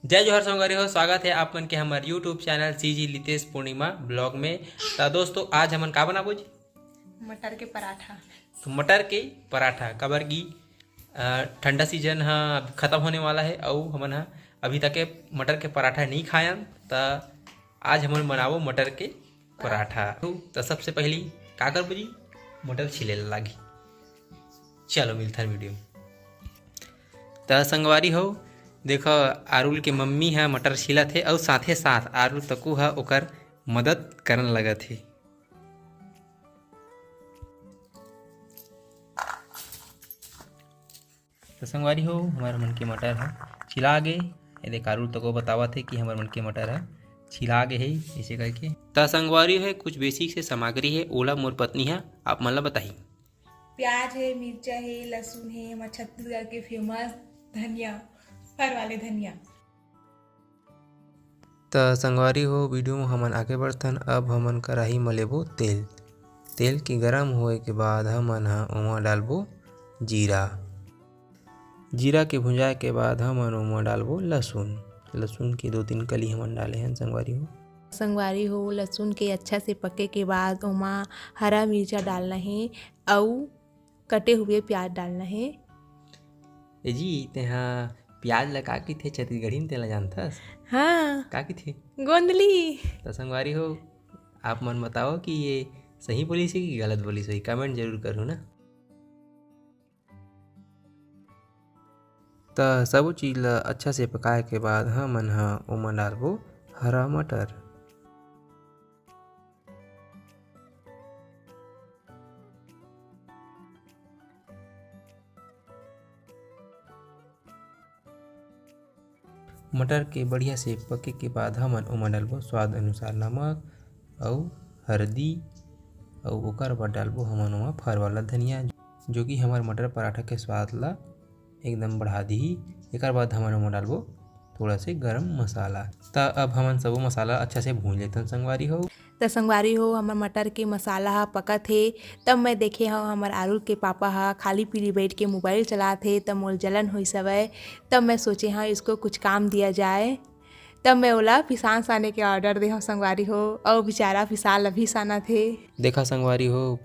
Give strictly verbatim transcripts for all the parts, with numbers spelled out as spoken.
जय जोहार संगवारी हो, स्वागत हे आप मन के हमर YouTube चैनल सीजी लितेश पूर्णिमा ब्लॉग में। त दोस्तों, आज हमन का बनाबो जी? मटर के पराठा। तो मटर के पराठा, काबर कि, अ, ठंडा सीजन ह अब खत्म होने वाला हे, अउ हमन ह अभी तक के मटर के पराठा नहीं खायन, त आज हमन बनाबो मटर के पराठा। त सबसे पहली का करबो जी? मटर छीले ला लागी। चलो मिलथन वीडियो में। त संगवारी हो, देखो, आरुल के मम्मी ह मटर छीलत हे अउ साथे साथ आरुल तको ह ओकर मदद करन लगत हे। त संगवारी हो, हमर मन के मटर ह छिला गे। ये देख, आरुल तको बतावत हे कि हमर मन के मटर ह छिला गे हे, ऐसे करके। त संगवारी हो, कुछ बेसिक से सामग्री हे, ओला मोर पत्नी ह आप मन ला बताही। प्याज हे, मिर्चा हे, लहसुन हे, हमर छत्तीसगढ़ के फेमस धनिया, फर वाले धनिया। त संगवारी हो, वीडियो में हमन आगे बढ़थन। अब हमन कढ़ाई में लेबो तेल। तेल के गरम होए के बाद हमन ह ओमा डालबो जीरा। जीरा के भुंजाए के बाद हमन ओमा डालबो लहसुन। लहसुन के दो तीन कली हमन डाले हन संगवारी हो। संगवारी हो, लहसुन के अच्छा से पके के बाद ओमा हरा मिर्चा डालना हे अउ कटे हुए प्याज डालना हे। ए जी, तेहा प्याज ला का किथे? छत्तीसगढ़ी में तेला जानथस? हाँ। का किथे? गोंदली। त संगवारी हो, आप मन बताओ कि ये सही बोलिस हे कि गलत बोलिस होही, कमेंट जरूर करो ना। त सबो चीज ला अच्छा से पकाए के बाद हमन ह ओमा डालबो हरा मटर। मटर के बढ़िया से पके के बाद हमन ओमा डालबो स्वाद अनुसार नमक अउ हरदी, अउ ओकर बाद डालबो हमन ओमा फर वाला धनिया, जो कि हमर मटर पराठा के स्वाद ला एकदम बढ़ा दिही। एकर बाद हमन ओमा डालबो थोड़ा से गरम मसाला। त अब हमन सबो मसाला अच्छा से भूंज लेथन संगवारी हो। त संगवारी हो, हमर मटर के मसाला ह पकत हे, तब मैं देखे हव हमर आरुल के पापा ह खाली पीली बैठ के मोबाइल चलात हे, तब मोर जलन होइस हवय। तब मैं सोचे हव इसको कुछ काम दिया जाए, तब मैं ओला पिसान साने के ऑर्डर दे हव संगवारी हो, अउ बेचारा पिसान ल भी सानत हे। देखा संगवारी हो,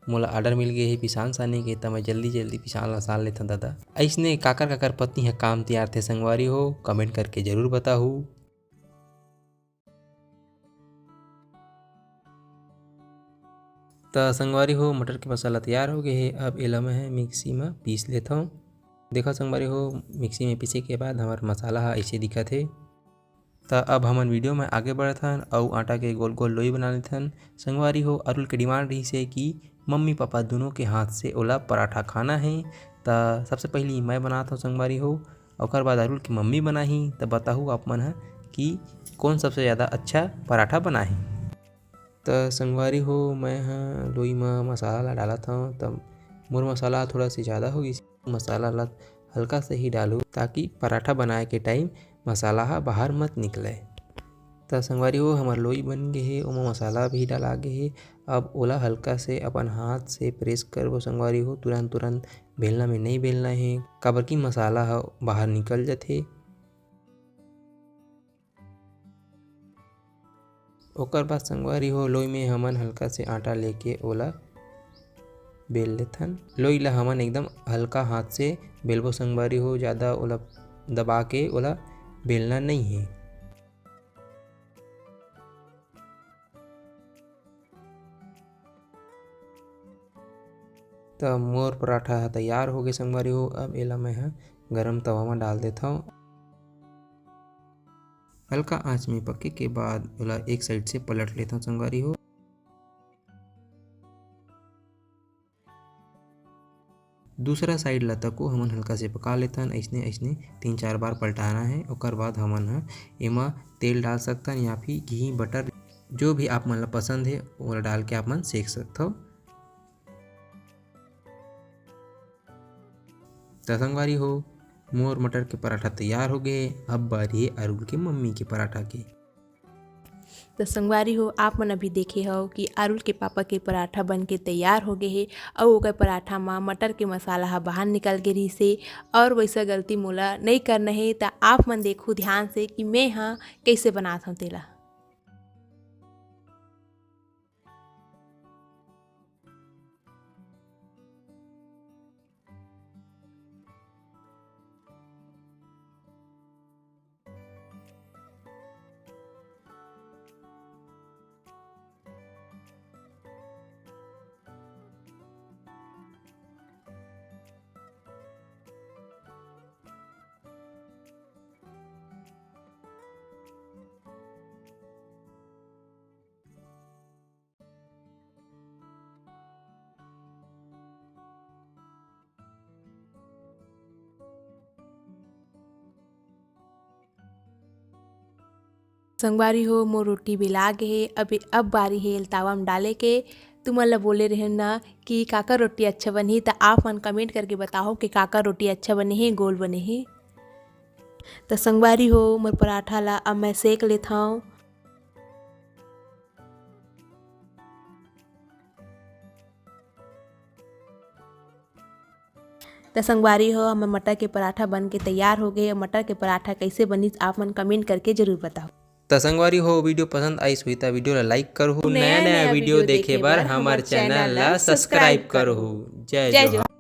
मोला ऑर्डर मिल गे हे पिसान साने के, त मैं जल्दी जल्दी पिसान ला सान लेथन दादा। अइसने काकर काकर पत्नी ह काम तियारथे संगवारी हो, कमेंट करके जरूर बताहू। त संगवारी हो, मटर के मसाला तैयार हो गए हे। अब एला मैं ह मिक्सी म पीस लेथव। देखो संगवारी हो, मिक्सी में पीसे के बाद हमर मसाला ह ऐसे दिखत हे। त अब हमन वीडियो में आगे बढ़थन अउ आटा के गोल गोल लोई बना लेथन। संगवारी हो, अरुल के डिमांड रहिस हे कि मम्मी पापा दोनों के हाथ से ओला पराठा खाना हे। त सबसे पहली मैं बनात हव संगवारी हो, ओकर बाद अरुल के मम्मी बनाही। त बताहू आप मन ह कि कौन सबसे ज़्यादा अच्छा पराठा बनाही। त संगवारी हो, मैं ह लोई म मसाला ला डालत हव, त मोर मसाला थोड़ा से ज़्यादा हो गिस। मसाला ला हल्का से ही डालू, ताकि पराठा बनाए के टाइम मसाला ह बाहर मत निकले। त संगवारी हो, हमर लोई बन गे हे, ओमा मसाला भी डाला गे हे। अब ओला हल्का से अपन हाथ से प्रेस करबो संगवारी हो, तुरंत तुरंत बेलना में नहीं बेलना हे, काबर कि मसाला ह बाहर निकल जथे। ओकर बाद संगवारी हो, लोई में हमन हल्का से आटा लेके ओला बेल लेथन। लोई ला हमन एकदम हल्का हाथ से बेलबो संगवारी हो, ज़्यादा ओला दबा के ओला बेलना नहीं हे। त मोर पराठा ह तैयार हो गे संगवारी हो। अब एला मैं ह गरम तवा म डाल देथव। हल्का आंच में पके के बाद ओला एक साइड से पलट लेथव संगवारी हो। दूसरा साइड ला तको हमन हल्का से पका लेथन। अइसने अइसने तीन चार बार पलटाना हे। ओकर बाद हमन ह एमा तेल डाल सकथन या फिर घी, बटर, जो भी आप मन ला पसंद हे, ओला डाल के आप मन सेक सकथव। त संगवारी हो, मोर मटर के पराठा तैयार हो गए। अब बारी हे अरुल के मम्मी के पराठा के। त संगवारी हो, आप मन अभी देखे हव कि अरुल के पापा के पराठा बन के तैयार हो गे हे, अउ ओकर पराठा म मटर के मसाला ह बाहर निकल गे रिहिस हे। और वैसा गलती मोला नइ करना हे, त आप मन देखू ध्यान से कि मैं ह कइसे बनात हव तेला। संगवारी हो, मोर रोटी बेला गे हे। अब, अब बारी हे एला तावा म डाले के। तुमन ल बोले रहेन ना कि काकर रोटी अच्छा बनही, त आप मन comment करके बताओ कि काकर रोटी अच्छा बने हे, गोल बने हे। त संगवारी हो, मोर पराठा ला अब मैं सेक लेथव। त संगवारी हो, हमर मटर के पराठा बन के तैयार हो गे। मटर के पराठा कइसे बनिस, आप मन comment करके जरूर बताओ। त संगवारी हो, video पसंद आइस होही त video ला like करहू, नया नया video देखे बर हमर channel ला subscribe करहू। जय जोहार।